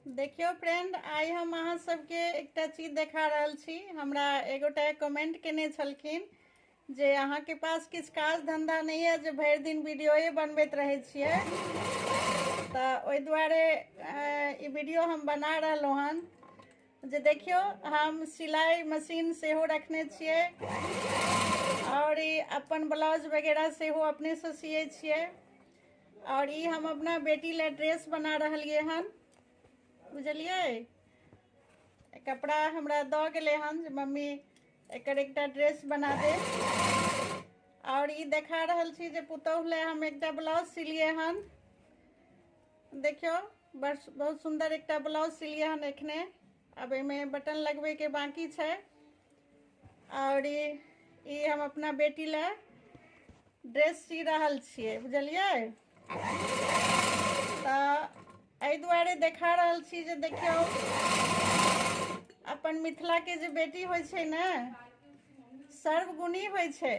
देखियौ फ्रेंड, आइ हम अहाँ सबके एकटा चीज देखा रहल छी। हमरा एगोटा कमेंट केने छलखिन जे अहाँके पास किछु काज धंधा नहि यऽ जे भरि दिन वीडियोए बनबैत रहै छियै, तऽ ओहि दुआरे ई वीडियो हम बना रहलहुँ हन जे देखियौ हम सिलाई मशीन सेहो रखने छियै आओर ई अपन ब्लाउज वगैरह सेहो अपनेसँ सियै छियै। आओर ई हम अपना बेटी लए ड्रेस बना रहलियै हन, बुझलियै। कपड़ा हमरा दऽ गेलै हन जे मम्मी एकर एकटा ड्रेस बना दे। आओर ई देखा रहल छी जे पुतोहु लए हम एकटा ब्लाउज सिलियै हन। देखियौ, बड़ बहुत सुन्दर एकटा ब्लाउज सिलियै हन एखने। आब एहिमे बटन लगबैके बाँकी छै। आओर ई हम अपना बेटी लए ड्रेस सी रहल छियै, बुझलियै। तऽ एहि दुआरे देखा रहल छी जे देखियौ अपन मिथिलाके जे बेटी होइ छै ने, सर्वगुणी होइ छै।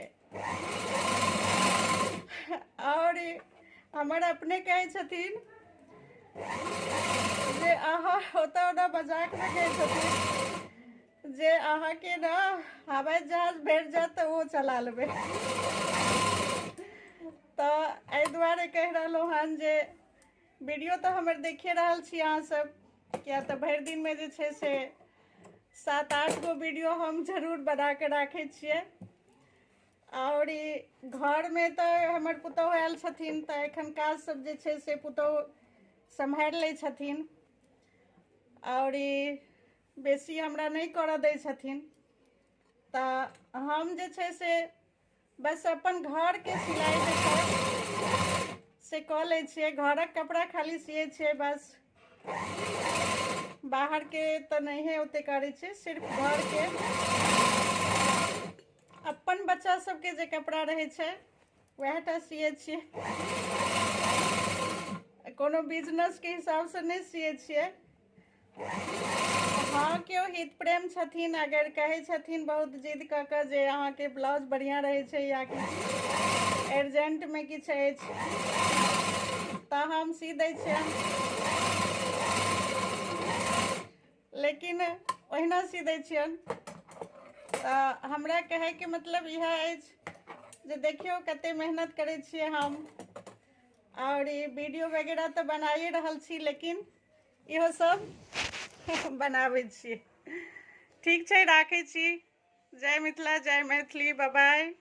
आओर हमर अपने कहै छथिन जे अहाँ ओतऽ ओना मजाकमे कहै छथिन जे अहाँके ने हवाई जहाज भेट जायत तऽ ओ चला लेबै। तऽ एहि दुआरे कहि रहलहुँ हन जे वीडियो तऽ हमर देखिए रहल छी अहाँ सब, किया तऽ भरि दिनमे जे छै से 7-8 गो वीडियो हम जरूर बना कऽ राखै छियै। आओर ई घरमे तऽ हमर पुतोहु आयल छथिन तऽ एखन काज सब जे छै से पुतोहु सम्हारि लै छथिन आओर ई बेसी हमरा नहि करऽ दै छथिन। तऽ हम जे छै से बस अपन घरके सिलाइ जे छै से कऽ लै छियै, घरक कपड़ा खाली सियै छियै बस, बाहरके तऽ नहिए ओते करै छियै, सिर्फ घरके अपन बच्चा सबके जे कपड़ा रहै छै वएह टा सियै छियै, कोनो बिजनेसके हिसाबसँ नहि सियै छियै। हँ, केओ हित प्रेम छथिन अगर कहै छथिन बहुत जिद कऽ कऽ जे अहाँके ब्लाउज बढ़िआँ रहै छै या किछु अर्जेंटमे किछु अछि तऽ हम सी दै छियनि, लेकिन ओहिना सी दै छियनि। तऽ हमरा कहैके मतलब इएह अछि जे देखियौ कते मेहनत करै छियै हम। आओर ई वीडियो वगैरह तऽ बनाइए रहल छी, लेकिन इहो सब बनाबै छियै। ठीक छै, राखै छी। जय मिथिला, जय मैथिली, बाय।